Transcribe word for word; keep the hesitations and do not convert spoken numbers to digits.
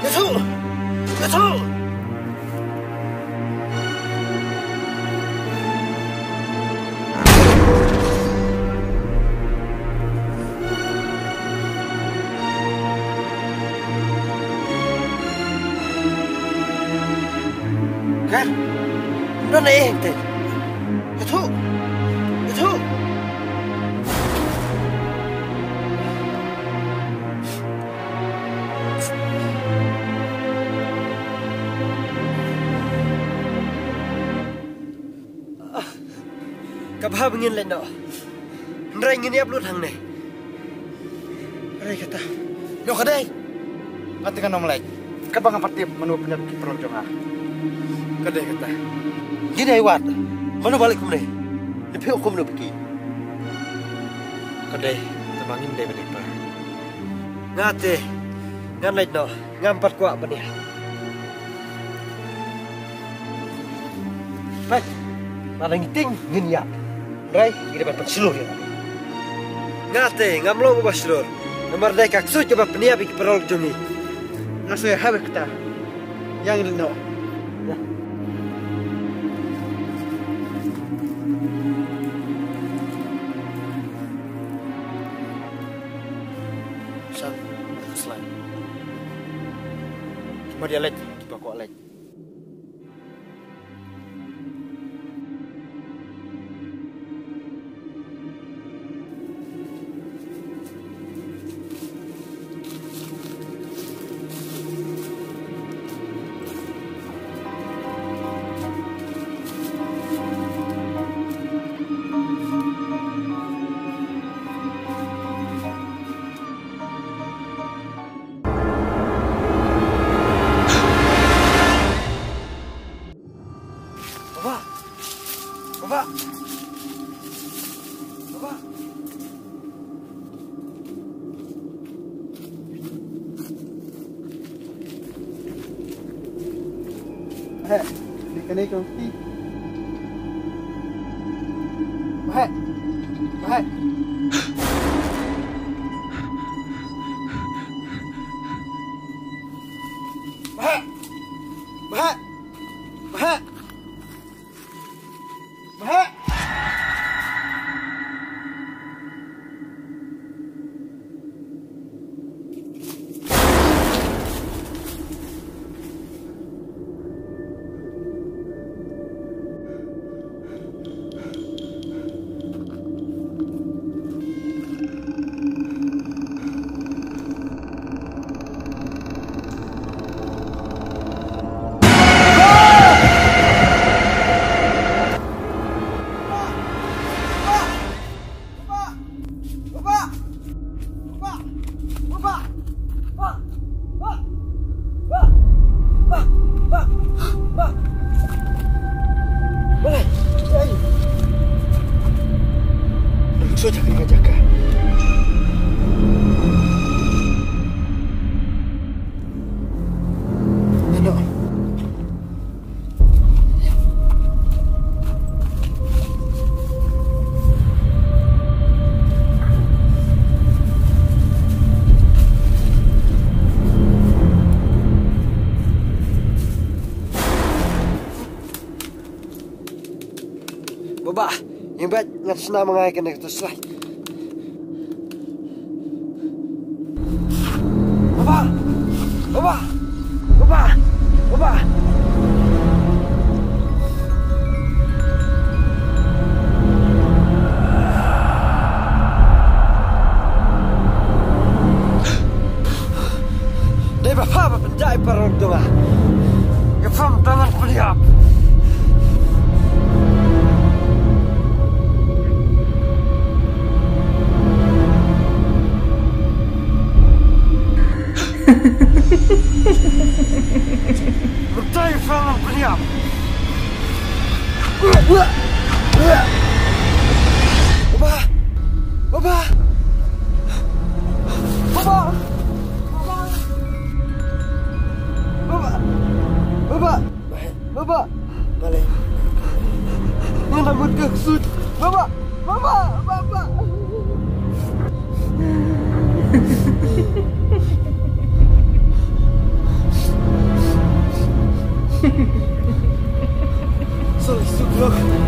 Ïathuh! Ïathuh! Kan? Don ei hangtei? Ïathuh! Ïathuh! Ka bha ba ngin leit noh. Hynrei ngin ïap lut hangne. Hynrei kata. Ïoh ka dei. Nga te ngan ym leit. Katba nga pat tip mano ba pynïap ki paralok jong nga. Ka dei kata. Ngin ïai wad. Mano ba leit kumne? Ne phi ong kumno ba ki? Ka dei. Tangba ngim dei ban ïa phi. Nga te ngan leit noh. Ngam pat kwah ban ïap. Peit, lada ngi tieng ngin ïap. Hynrei ngi dei ban pynshlur ïa lade. Nga te ngam long uba shlur. Namar dei ka ksuid kaba pynïap ïa ki paralok jong ngi. Nga sngewhapoh kata. Ïa ngi leit noh. Ïa. San, slide. Kiba dei leit, kiba kwah leit. Baba! Baba! Baba! Heh, ni kane ka ti. Heh. Heh. Heh. Heh. Heh. Heh. Baba, ïeng beit, nga sngewsih ma nga ïa kane ka torchlight. Baba! Baba! Baba! Baba! Dei ba pha ba pynjah ïa ki paralok jong nga. Nga pham tang ngan pynïap. Mynta ïa pha ngan pynïap. Baba! Baba! Baba! Baba! Baba! Baba! Baba! Balei? Nga la mut ka ksuid. Baba! Baba! Baba! Sorry, sorry.